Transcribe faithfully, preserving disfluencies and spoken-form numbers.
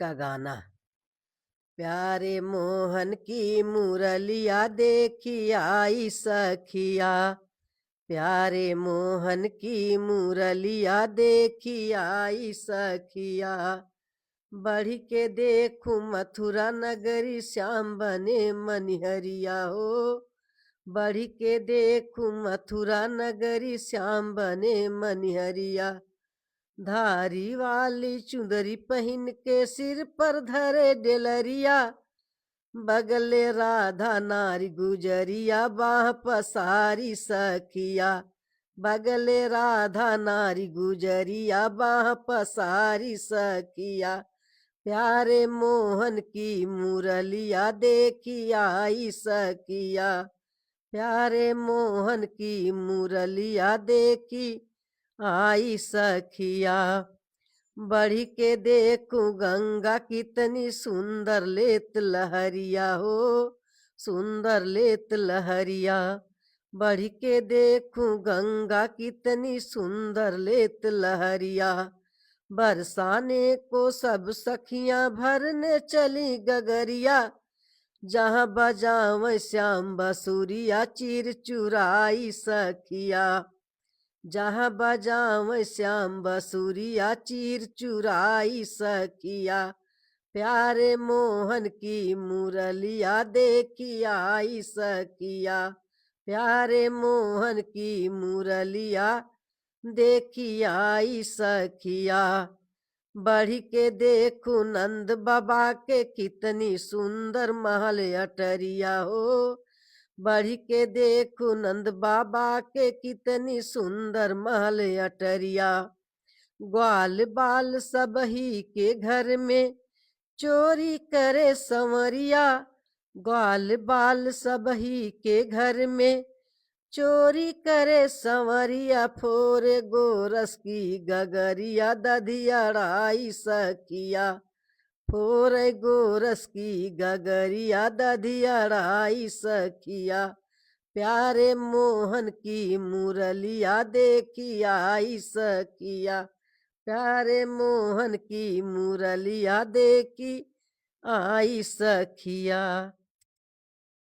का गाना। प्यारे मोहन की मुरलिया देखी आई सखिया, प्यारे मोहन की मुरलिया देखी आई सखिया। बढ़ि के देखु मथुरा नगरी, श्याम बने मनिहरिया हो। बढ़ि के देखु मथुरा नगरी, श्याम बने मनिहरिया। धारी वाली चुंदरी पहिन के, सिर पर धरे डेलरिया। बगले राधा नारी गुजरिया, बाँह पसारी सखिया। बगले राधा नारी गुजरिया, बाँह पसारी सखिया। प्यारे मोहन की मुरलिया देखी आई सखिया। प्यारे मोहन की मुरलिया देखी आई सखिया। बढ़ि के देखु गंगा कितनी सुंदर लेत लहरिया हो, सुंदर लेत लहरिया। बढ़ि के देखु गंगा कितनी सुंदर लेत लहरिया। बरसाने को सब सखियाँ भरने चली गगरिया। जहाँ बजावै श्याम बसुरिया चीर चुराई सखिया। जहाँ बजावै श्याम बसुरिया चीर चुराई सखिया। प्यारे मोहन की मुरलिया देखी आई सखिया। प्यारे मोहन की मुरलिया देखी आई सखिया। बढ़ि के देखु नंद बाबा के कितनी सुंदर महल अटरिया हो। बढ़ि के देखु नंद बाबा के कितनी सुंदर महल अटरिया। ग्वाल बाल सबही के घर में चोरी करे संवरिया। ग्वाल बाल सबही के घर में चोरी करे संवरिया। फोरे गोरस की गगरिया दधियड़ाई सखिया। फोरे गोरस की गगरिया दधियड़ाई सखिया। प्यारे मोहन की मुरलिया देखी आई सखिया। प्यारे मोहन की मुरलिया देखी आई सखिया।